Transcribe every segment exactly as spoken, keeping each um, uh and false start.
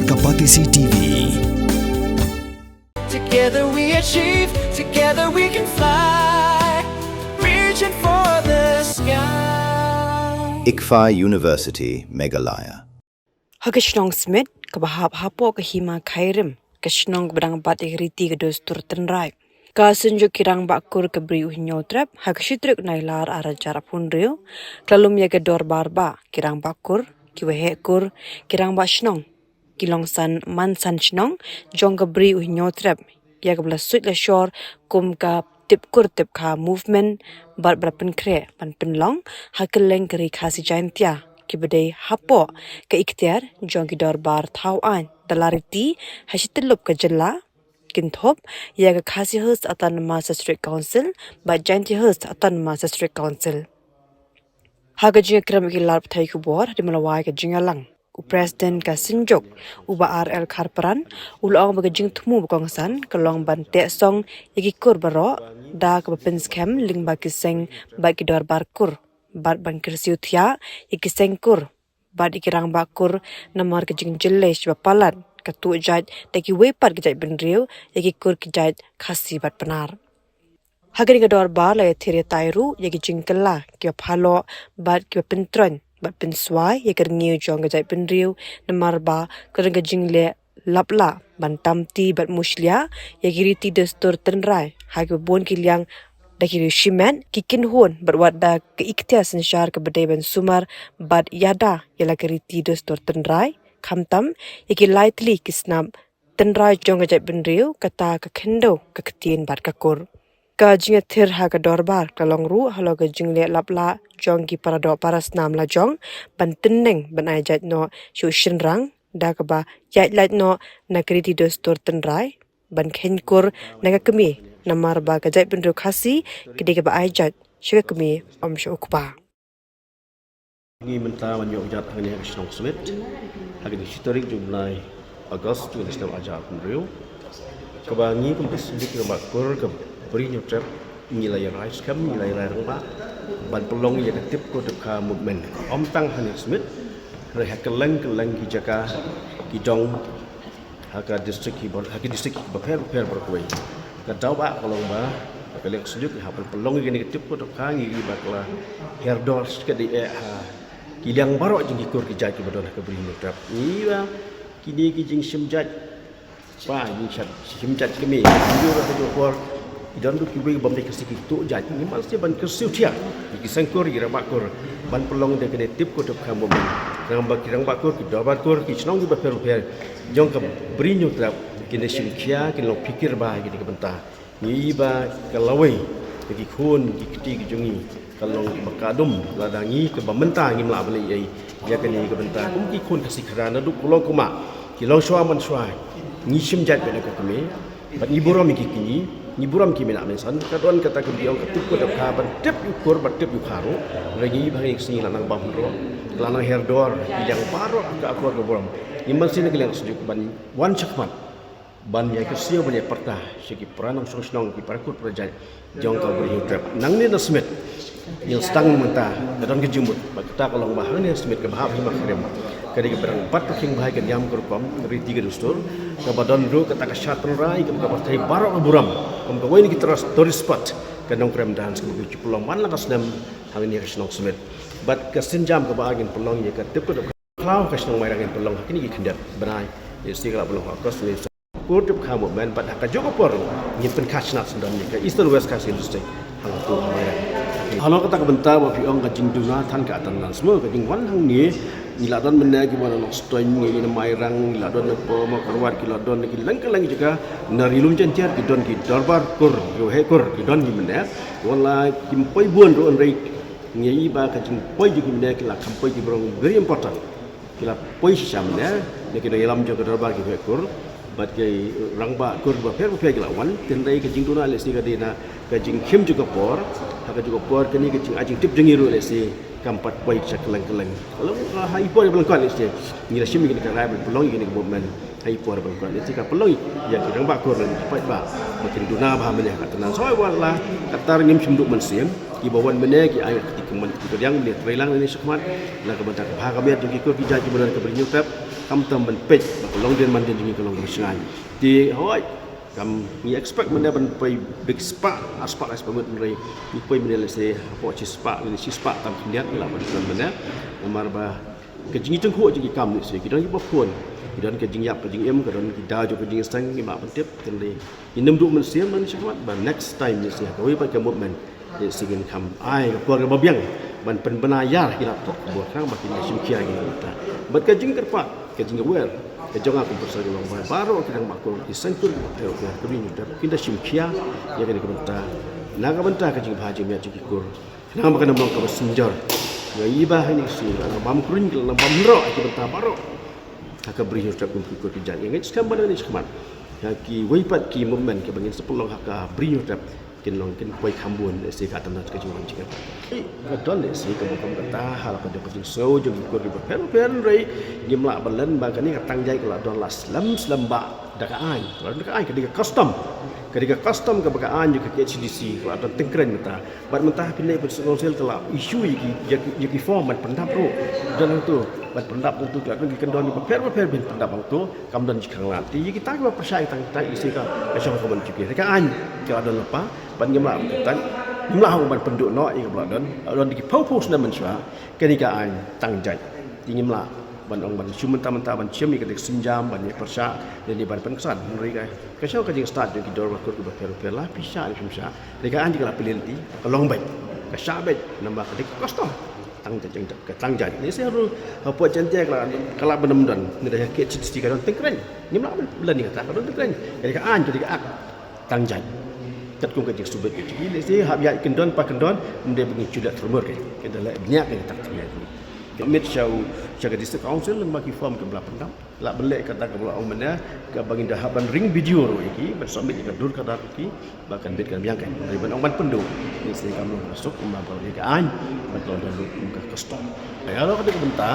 Ka Batesi T V. Together we achieve, together we can fly. Reaching for the sky. ICFAI University, Meghalaya. Ha ka shnong Smit, kaba hap hapoh ka hima Khyrim, ka shnong kaba dang bat ïa ka riti ka dustur tynrai. Ka Synjuk ki Rangbah Kur ka Bri U Hynñiewtrep, ha ka shi tarik Nailar ar hajar arphew hynriew, ka la lum ïa ka dorbar ba, ki rangbah kur, ki waheh kur, ki rangbah shnong, ki longsan mansan shnong jong ka Bri U Hynñiewtrep, ïa kaba la suit la shor kum ka Tip Kur Tip Kha Movement, bad ba la pynkhreh ban pynlong ha kylleng ka Ri Khasi Jaintia, kiba dei hapoh ka iktiar jong ki dorbar thaw aiñ da la riti ha shi tyllup ka jylla, kynthup ïa ka Khasi Hills Autonomous District Council bad Jaintia Hills Autonomous District Council. Ha ka jingïakren bad ki lad pathai khubor, hadien ba la wai ka jingïalang, u President ka Synjuk, u Bah R L Kharpran, u la ong ba ka jingthmu ba kongsan ka long ban teh song ïa ki kur baroh da kaba pynskhem lyngba ki seng bad ki dorbar kur, bad ban kyrsiew thiah ïa ki seng kur bad ïa ki rangbah kur, namar ka jingjyllei shi ba palat ka tuh jait da kiwei pat ki jaitbynriew ïa ki kur ki jait Khasi bad Pnar. Ha kane ka dorbar la ïathir ïatai ruh ïa ki jingkylla kiba phaloh bad kiba pyntroiñ bad pynswai ïa ka rngiew jong ka jaitbynriew, namar ba ka don ka jingleh laplah ban tamti bad mushlia ïa ki riti dustur tynrai ha kiba bun ki liang, da ki riew shimet, ki kynhun bad wat da ka iktiar synshar kaba dei ban sumar bad ïada ïa la ka riti dustur tynrai, khamtam ïa ki lai tylli ki snap tynrai jong ka jaitbynriew, kata ka khyndew, ka ktien bad ka kur. Ka jingïathir ha ka dorbar ka long ruh halor ka jingleh laplah jong ki paradoh parasnam lajong ban tynneng ban ai jait noh sha u shynrang, da kaba ïaid lait noh na ka riti dustur tynrai ban kheiñ kur na ka kmie, namar ba ka jaitbynriew Khasi ka dei kaba ai jait sha ka kmie, ym sha u kpa. Ngi mynta ban ïoh jat hangne ha ka shnong Smit ha ka shi tarik jong u bnai August jong u snem ar hajar arphew hynriew, kaba ngi kum ka Synjuk ki Rangbah Kur ka Bri U Hynñiewtrep ngi la ïarai skhem, ngi la ïarai rangbah ban pynlong ïa ka Tip Kur Tip Kha Movement, ym tang hangne Smit, hynrei ha kylleng kylleng ki jaka, ki dong, ha ka district ki bor-, ha ki district ki bapher bapher baroh kawei. Ka daw ba ka long ba ka liang Synjuk ki hap ban pynlong ïa kane ka Tip Kur Tip Kha, ngi ïohi ba ka la hiar dor shikatdei eh ha ki liang baroh jong ki kur ki jait kiba don ha ka Bri U Hynñiewtrep. Ngi ïohi ba kine ki jingshim jait, ba jingshim jait kmie, ngi ïohi ba ka jong ka por ki don ruh kiwei bym dei Khasi ki tuh jait, ngi mut shisha ban kyrsiew thiah ïa ki seng kur, ïa ki rangbah kur ban pynlong da kane Tip Kur Tip Kha Movement. Rangbah, ki rangbah kur, ki dorbar kur, ki shnong ki bapher bapher jong ka Bri U Hynñiewtrep kin da shim khia, kin long phikir bha ïa kane ka bynta. Ngi ïohi ba ka lawei ïa ki khun ki kti ki jong ngi ka long kaba ka dum, lada ngi kaba mynta ngim lah ban leh ei ei ïa kane ka bynta. Kum ki khun Khasi Khara naduh kulong kumah, ki long shuwa man shuwa, ngi shim jait bad ka kmie, bad ngi burom ïa ki kñi, ngi burom ïa ki mei nongsan. Ka don kata ka biang ka Tip Kur Tip Kha ban tip ïa u kur bad tip ïa u kha ruh. Hynrei ngi ba ngi ka sngi la nang bam hynriew, la nang hiar dor, ki liang baroh ka akor ka burom. Ngi mut shisha na ka liang Synjuk ban wan shakhmat ban ïa kyrsiew ban ïa pyrta sha ki para nongshong shnong, ki para kur para jait jong ka Bri U Hynñiewtrep. Nangne na Smit, ngi la sdang mynta, ka don ka jingmut ba kata ka long ba hangne na Smit kaba hap hima Khyrim, ka dei kaba dang bat pyrkhing bha ïa ka niam ka rukom, ka riti ka dustur, kaba don ruh kata ka shad tynrai, kaba ka pyrthei baroh ka burom kum kawei na ki tourist, tourist spot, ka Nongkrem Dance, kaba ki ju pynlong man la ka snem hangne ha ka shnong Smit. Bad ka sienjam kaba ar ngin pynlong ïa ka Tip Kur Tip Kha khlaw ha ka shnong Mairang, ngin pynlong ha kine ki khyndiat bnai, lehse ka la pynlong ha August, lehse. Kur Tip Kha Movement, bad ha kajuh ka por ngin pynkha shnat syndon ïa ka Eastern West Khasi Hills District hangto ha Mairang. Halor kata ka bynta ba phi ong ka jingduna than ka Attendance mo, ka jingwan hangne, ngi la don mynne kiba na Nongstoiñ, ngi na Mairang, ngi la don na Mawkyrwat, ki la don na ki leng kylleng jaka, na Ri Lum Jaiñtia ki don ki dorbar kur, ki waheh kur ki don ki mynne. Wan la kim poi bun ruh, hynrei ngi ïohi ba ka jingpoi jong ki mynne ki la kham poi, ki briew very important. Ki la poi shisha mynne na ki nongïalam jong ka dorbar, ki waheh kur bad ki rangbah kur bapher bapher ki la wan. Hynrei ka jingduna lehse ka dei na ka jingkhim jong ka por. Ha kajuh ka por kane ka jingai jingtip jong ngi ruh lehse kam pat poi sha kylleng kylleng. Ka long, ah, ha i por ba lyngkot lehse ngi la shim ïa kane ka rai ban pynlong ïa kane ka movement ha i por ba lyngkot. Lehse ka pynlong ïa ki rangbah kur lane ki paidbah ba kin duna bha mynne ha ka Attendance. Hooid, wat la katta ngim shym duh mynsiem, Kiba wan mynne ki ai ka kti kmen kti kadiang mynne trei lang mynne shakhmat. Na ka bynta ka bha ka miat jong ki kur ki jait kiba don ka Bri Hynñiewtrep, khamtam ban peit ba ka longdien mandien jong ngi ka long kaba shngaiñ. Te hooid, kam ngi expect mynne ban poi bad spah, ar spah, lai spah ngut, hynrei ngi poi mynne lehse hapoh shispah lane shispah tam khyndiat ngi lah ban don mynne. Namar ba ka jingïatyngkhuh jong ki kam lehse ki don kiba khun, ki don ka jingïap ka jingim, ka don ki daw jong ka jingïaseng, ngim lah ban tip. Te ngi nym duh mynsiem, nang shakhmat ba next time lehse ha kawei pat ka movement lehse ngin kham ai ka por kaba biang ban pynbna ïa ki laptop, ka bor khnang ba kin da shim khia ïa ki laptop. Bad ka jingkyrpad, ka jingwer ka jong nga kum u Prestone ka long ba baroh ki rangbah kur, ki seng kur, ki bakhraw, ki Bri Hynñiewtrep, kin da shim khia ïa kane ka bynta, na ka bynta ka jingbha jingmiat jong ki kur, khnang ba kan ym long kaba synjor. Ïa i ba ha kine ki sngi la nang bam kruiñ, la nang bam hynroh ha ki bynta baroh ha ka Bri Hynñiewtrep kum ki kur ki jait. Nga ngeit skhem ba na kane shakhmat ïa kiwei pat ki movement kiba ngin sa pynlong ha ka Bri Hynñiewtrep kin long, kin poi kham bun lehse ka tang ka jingwan jingkyrpad. Ka don lehse kaba kum kata ha la ka jong ka jingsngew jong ki kur kiba pher bapher, hynrei ngim lah ban len ba kane ka tang jait ka la don la slem slem ba da ka aiñ. Ka la don da ka aiñ, ka dei ka custom, ka dei ka custom kaba ka aiñ jong ka K H A D C ka la don tyngkreiñ mynta. Bad mynta phin leit pyn City Council ka la issue ïa ki, ïa ki, ïa ki form ban pyndap ruh. Don hangto ban pyndap hangto, ki la don ki kyndon kiba pher bapher ban pyndap hangto. Kam don jingkhang lad. Te ïa kita kiba pyrshah ïa tang jait, ïa lehse ka, ka shong ka ban shuki. Te ka aiñ ka la don lypa, bad ngim lah ban pynduh, ngim lah ban pynduh noh ïa kaba la don, la don da ki phew phew snem mynshuwa. Kane ka aiñ tang jait. Te ngim lah ban ong ban shu mynta mynta ban shim ïa ka dei ka sienjam ban ïa pyrshah lane ban pynksan. Hynrei ka, ka shong ka jingstad jong ki dorbar kur kiba pher bapher, la phi shah ne phim shah. Te ka aiñ ka la pynlong te ka long beit, ka shah beit, namar ka dei ka custom. Tang jait, ka tang jait. Lehse haduh hapoh Jaiñtia ka la, ka la ban ym don. Ngi da ha K H A D C ka don tyngkreiñ. Ngim lah ban len ïa kata, ka don tyngkreiñ. Ka dei ka aiñ, ka dei ka ak tang jait. Katkum ka jingsngewbha ka jong ki, lehse hap ïaid kyndon pa kyndon, ym dei ba ngin shu leh tyrmur ka. Ka da leh bniah ka tang jait. Ka submit sha u, sha ka District Council lyngba ki form kiba la pyndap. Lah ban leh kata kaba la ong mynne, kaba ngin da hap ban ring video ruh ïa ki, ban submit ïa ka dur ka dar ïa ki, ba kan bit kan biang kan. Hynrei ban ong ban pynduh, lehse kam long kaba suk, kumba ka leh ka aiñ, ban long da ruh kum ka custom. Ïa la ka dei ka bynta,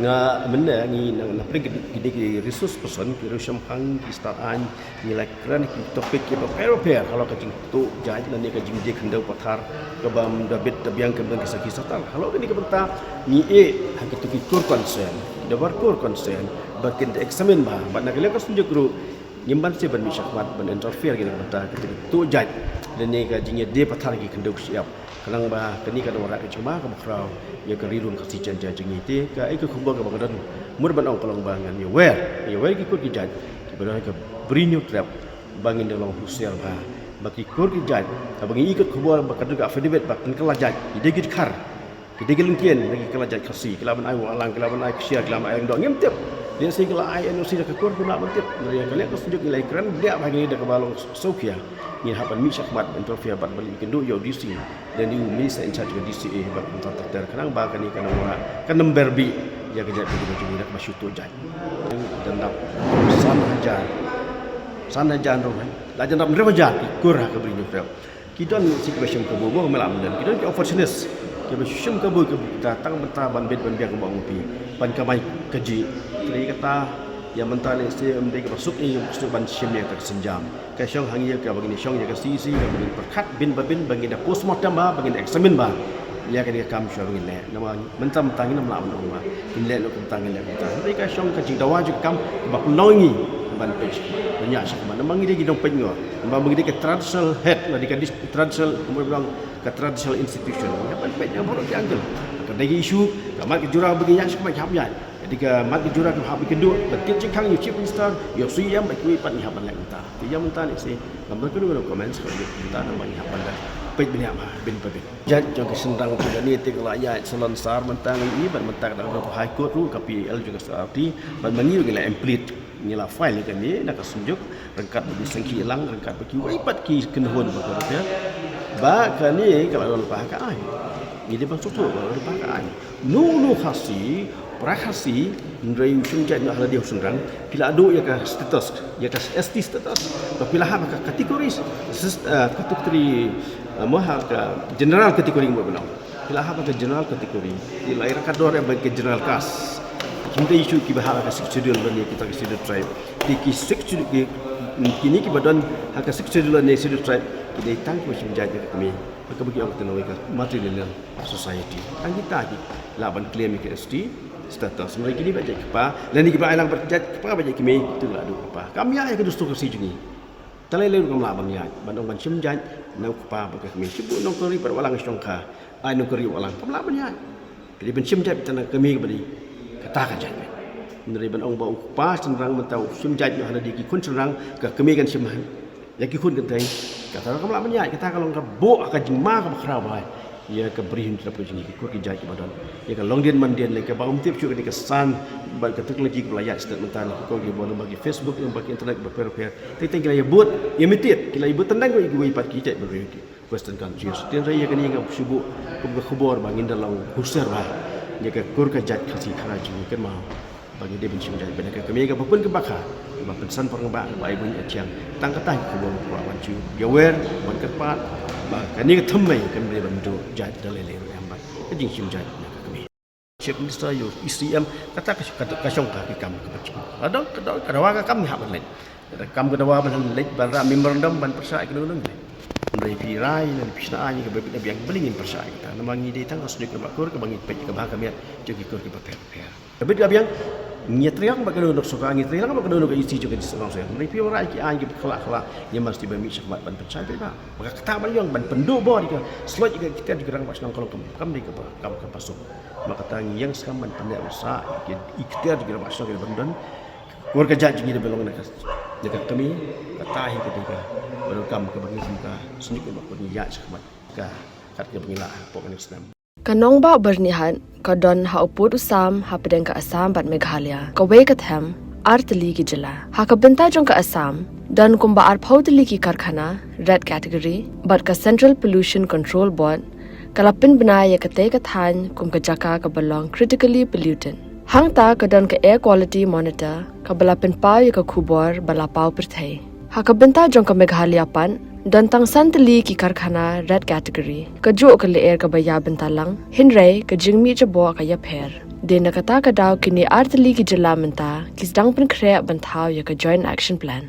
nga mynne ngi na, na pdeng ki, ki, ki resource person, ki riewshemphang, ki stad aiñ, ngi la kren ki topic kiba pher bapher, halor ka jingtuh jait lane ka jingdie khyndew pathar kaba ym da bit da biang, kaba don ki sakhi satar. Halor kane ka bynta ngi ïeh ha kito ki kur concern, ki dorbar kur concern, ba kin da examine bha, bad na ka liang ka Synjuk ruh ngim banse ban mih shakhmat ban interfere ha kane ka bynta, kito ki tuh jait lane ka jingïadie pathar ki khyndew ki shyiap. Khnang ba kane kan wanrah ka jingma kaba khraw ïa ka Ri Lum Khasi Jaiñtia jong ngi. Te kaei ka khubor kaba nga don mut ban ong ka long ba ngan ïawer, ïawer ki kur ki jait kiba don ha ka Bri Hynñiewtrep ba ngin da long husiar bha, ba ki kur ki jait, haba ngi ïoh ka khubor ba ka don ka affidavit ba kin kylla jait, ki dei ki dkhar, ki dei ki lyngkien na ki kylla jait Khasi, ki lah ban ai Wahlang, ki lah ban ai Kshiar, ki lah ban ai Lyngdoh, ngim tip. Lehse ki la ai N O C da ka kur, ngim lah ban tip. Hynrei ka liang ka Synjuk ngi la ïakren bniah bha ïa kane da kaba long sawkhia. Ngi hap ban mih shakhmat ban interfere bad ban ïakynduh ïa u D C lane u Minister in charge ka D C A bad kumta ter ter, khnang ba kane kan ym, kan ym ber bih ïa ka jaitbynriew jong ngi da kaba shu tuh jait. Dang dap san hajar, san hajar ruh, eh. La dang dap hynriew hajar ki kur ha ka Bri Hynñiewtrep. Ki don ki, ki ba shim kabu, ba me lah ban don. Ki don ki opportunist, ki ba shim kabu, ki ba tang mynta ban bit ban biang, kaba ong phi, ban kamai kajih. Hynrei kata ïa mynta lehse ym dei kaba suk ïa, kaba suk ban shim ïa kata ka sienjam. Ka shong ha ngi ïa kaba ngin shong ïa ka C E C, kaba ngin pyrkhat bin ba bin, ba ngin da postmortem bha, ba ngin da examine bha ïa kane ka kam shuwa ba ngin leh. Namar mynta, mynta ngin ym lah ban ong ba ngin leh noh kumta, ngin leh kumta. Hynrei ka shong ka jingdawa jong ka kam kaba pynlong ïa ngi ban peit shakhmat, ban ïaid shakhmat. Namar ngi dei ki nongpeitngor, namar ngi dei ka traditional head, la dei ka dis-, traditional, kumno ban ong, ka traditional institution. Ngi hap ban peit na baroh ki angle. Ka dei ka issue ka mat ka jura ba ngin ïaid shakhmat, ngi hap ïaid. Ka dei ka mat ka jura kaba hap ban ïakynduh, ban tied jingkhang ïa u Chief Minister, ïa u C E M bad kiwei pat, ngi hap ban leh kumta. Te ïa mynta lehse ngam don kano kano comments, ka dei mynta namar ngi hap ban da peit bniah bha bin pa bin. Judge jong ki shynrang jong kane te ka la ïaid salonsar, mynta ngi ïohi bad mynta ka dang don ha High Court ruh, ka P A L jong ka S R T, bad ma ngi ruh ngi la implead, ngi la file ïa kane na ka Synjuk ryngkat bad ki Seng Khih Ïalang, ryngkat bad kiwei pat ki kynhun ba ka ruh. Ba kane ka la don lypa ha ka aiñ. Ngi dei ban sngewthuh ba ka la don lypa ha ka aiñ. Uno uno Khasi, para Khasi, hynrei u shim jait noh ha lade u shynrang, phi la duh ïa ka status, ïa ka S T status, ba phi la hap ha ka category, sis-, eh, category, eh, mo ha ka general category mo ba long. Phi la hap ha ka general category. Phi la ïa ka dor ïa ba ka general caste. Kim dei shuh kiba hap ha ka Sixth Schedule lane kita ki Schedule Tribe. Ki, ki Sixth Schedule ki, kine kiba don ha ka Sixth Schedule lane Schedule Tribe, ki dei tang kiba shim jait ïa ka kmie. Kaba ki ong ka tynrai ka matrilineal society. Tang kita ki lah ban claim ïa ka S T status. Hynrei kine ba jait kpa, lane kiba ailad ba jait kpa ba jait kmie, tu la duh kpa. Kam ïa ïa ka dustur ka si jong ngi. Te lei lei ruh kam lah ban ïaid ban ong ban shim jait na u kpa bad ka kmie. Shu buh nongkori bad wat la nga shongkha, ai nongkori wat la, kam lah ban ïaid. Ka dei ban shim jait tang na ka kmie kaba dei kata ka jait. Hynrei ban ong ba u kpa shynrang mynta u shim jait ïa hana dei ki khun shynrang, ka kmie kan shim ha ïa ki khun kynthei. Kata ruh kam lah ban ïaid, kata ka long ka buh ka jingma kaba khraw bha ïa ka bri hynrei ka jong ngi ki kur ki jait kiba don. Ïa ka longdien mandien ne kaba ym tip shuh kane ka san bad ka teknoloji kaba la ïaid stet mynta na ka kor kiba don ba ki Facebook, ba ki internet ba pher pher. Te teng ki la ïa bud, ïa mitit, ki la ïa bud tendang ko ïa kiwei pat ki jait bynriew ki Western countries. Tynrai ïa kane nga shu buh kum ka khubor ba ngin da long husiar bha ïa ka kur ka jait Khasi Khara jong ngi, kynmaw ba ngi dei ban shim jait bad ka kmie kaba pun kaba kha, ba pynsan por ba ba ai bun ïa thiang. Tang kata ka khubor ba wan shu ïa wer ban kyrpad ba kane ka thymmei kan dei ban duh jait da lei lei ruh em bad ka jingshim jait na ka kmie. Chief Minister, ïa u E C M, kata ka, ka, ka shong ka ki kam kaba jong. Ka dang, ka dang, ka dawa ka kam ngi hap ban leit. Ka kam ka dawa ban leit ban rah memorandum ban pyrshah ïa kano kano ngi leit. Hynrei phi rai ne phi shna ïa kaba bit na biang, balei ngin pyrshah ïa kata? Namar ngi dei tang ka sdang kaba kur kaba ngi peit kaba ka miat jong ki kur kiba pher pher. Ka bit ka biang, ngi ïatrei lang bad kano kano ka sorkar, ngi ïatrei lang bad kano kano ka E C jong ka District Council. Hynrei phi wan rah ïa ki aiñ kiba khlak khlak, ngi must ban mih shakhmat ban pynshai beit ba. Ba kata ba ïong ban pynduh bor ïa ka slot ïa ka ikhtiar jong ki rangbah shnong ka long kam, kam dei kaba, kam kaba suk. Ba kata ngi ïeng skhem ban pynneh ban sah ïa ka ikhtiar jong ki rangbah shnong kiba don. Kur ka jait jong ngi da ba long na ka, na ka kmie, kata hi ka dei ka, ba don kam kaba ngi sngewbha, sngewbha ba ngi ïaid shakhmat ka, kat kaba ngi lah hapoh kane ka snem. Ka nongbah Byrnihat ka don ha u pud u sam hapdeng ka Assam bad Meghalaya, kawei ka them, ar tylli ki jylla. Ha ka bynta jong ka Assam, don kumba arphew tylli ki karkhana red category bad ka Central Pollution Control Board ka la pynbna ïa katei ka thaiñ kum ka jaka kaba long critically polluted. Hangta ka don ka Air Quality Monitor kaba la pynpaw ïa ka khubor ba la paw pyrthei. Ha ka bynta jong ka Meghalaya pat, don tang san tylli ki karkhana red category. Kajuh ka lyer kaba ïa bynta lang, hynrei ka jingmih jaboh ka ïapher. Dei na kata ka daw kine ar tylli ki jylla mynta ki sdang pynkhreh ban thaw ïa ka Joint Action Plan.